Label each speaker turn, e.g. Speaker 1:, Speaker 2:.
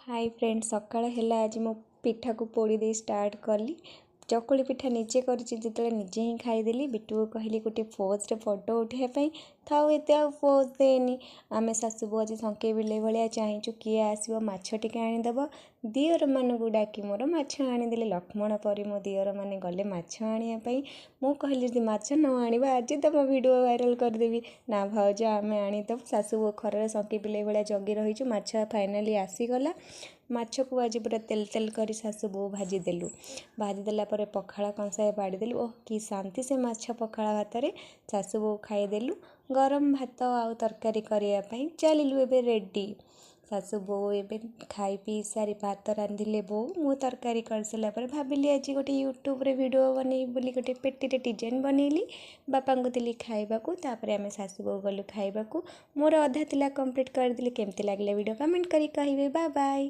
Speaker 1: High friend, ସକାଳ ହେଲା। ଆଜି ମୁଁ ପିଠାକୁ ପୋଡ଼ି ଦେଇ ଷ୍ଟାର୍ଟ କଲି। ଚକୁଳି ପିଠା ନିଜେ କରିଛି ଯେତେବେଳେ, ନିଜେ ହିଁ ଖାଇଦେଲି। ବିଟୁକୁ କହିଲି ଗୋଟେ ପୋଜ୍ରେ ଫଟୋ ଉଠାଇବା ପାଇଁ। ଥାଉ, ଏତେ ଆଉ ପୋଜ୍ ଦେନି। ଆମେ ଶାଶୁ ବୋହୂ ଆଜି ଶଙ୍କେଇ ବିଲେଇ ଭଳିଆ ଚାହିଁଛୁ, କିଏ ଆସିବ ମାଛ ଟିକେ ଆଣିଦେବ। ଦିଅରମାନଙ୍କୁ ଡାକି ମୋର ମାଛ ଆଣିଦେଲେ। ଲକ୍ଷ୍ମଣ ପରି ମୋ ଦିଅରମାନେ ଗଲେ ମାଛ ଆଣିବା ପାଇଁ। ମୁଁ କହିଲି, ଯଦି ମାଛ ନ ଆଣିବ, ଆଜି ତମ ଭିଡ଼ିଓ ଭାଇରାଲ୍ କରିଦେବି। ନା ଭାଉଜ, ଆମେ ଆଣିଦେବୁ। ଶାଶୁ ବୋହୂ ଖରାରେ ଶଙ୍କେଇ ବିଲେଇ ଭଳିଆ ଜଗି ରହିଛୁ। ମାଛ ଫାଇନାଲି ଆସିଗଲା। ମାଛକୁ ଆଜି ପୁରା ତେଲ ତେଲ କରି ଶାଶୁ ବୋହୂ ଭାଜିଦେଲୁ। ଭାଜିଦେଲା ପରେ ପଖାଳ କଂସାଏ ବାଢ଼ିଦେଲୁ। ଓଃ, କି ଶାନ୍ତି! ସେ ମାଛ ପଖାଳ ଭାତରେ ଶାଶୁ ବୋହୂ ଖାଇଦେଲୁ। ଗରମ ଭାତ ଆଉ ତରକାରୀ କରିବା ପାଇଁ ଚାଲିଲୁ ଏବେ ରେଡ଼ି। ଶାଶୁ ବୋହୂ ଏବେ ଖାଇ ପିଇ ସାରି ଭାତ ରାନ୍ଧିଲେ ବୋଉ, ମୁଁ ତରକାରୀ କରିସାରିଲା ପରେ ଭାବିଲି ଆଜି ଗୋଟେ ୟୁଟ୍ୟୁବରେ ଭିଡ଼ିଓ ବନେଇବି ବୋଲି ଗୋଟେ ପେଟିରେ ଡିଜାଇନ୍ ବନେଇଲି। ବାପାଙ୍କୁ ଦେଲି ଖାଇବାକୁ, ତାପରେ ଆମେ ଶାଶୁ ବୋହୂ ଗଲୁ ଖାଇବାକୁ। ମୋର ଅଧା ଥିଲା, କମ୍ପ୍ଲିଟ୍ କରିଦେଲି। କେମିତି ଲାଗିଲା ଭିଡ଼ିଓ, କମେଣ୍ଟ କରି କହିବେ। Bye bye.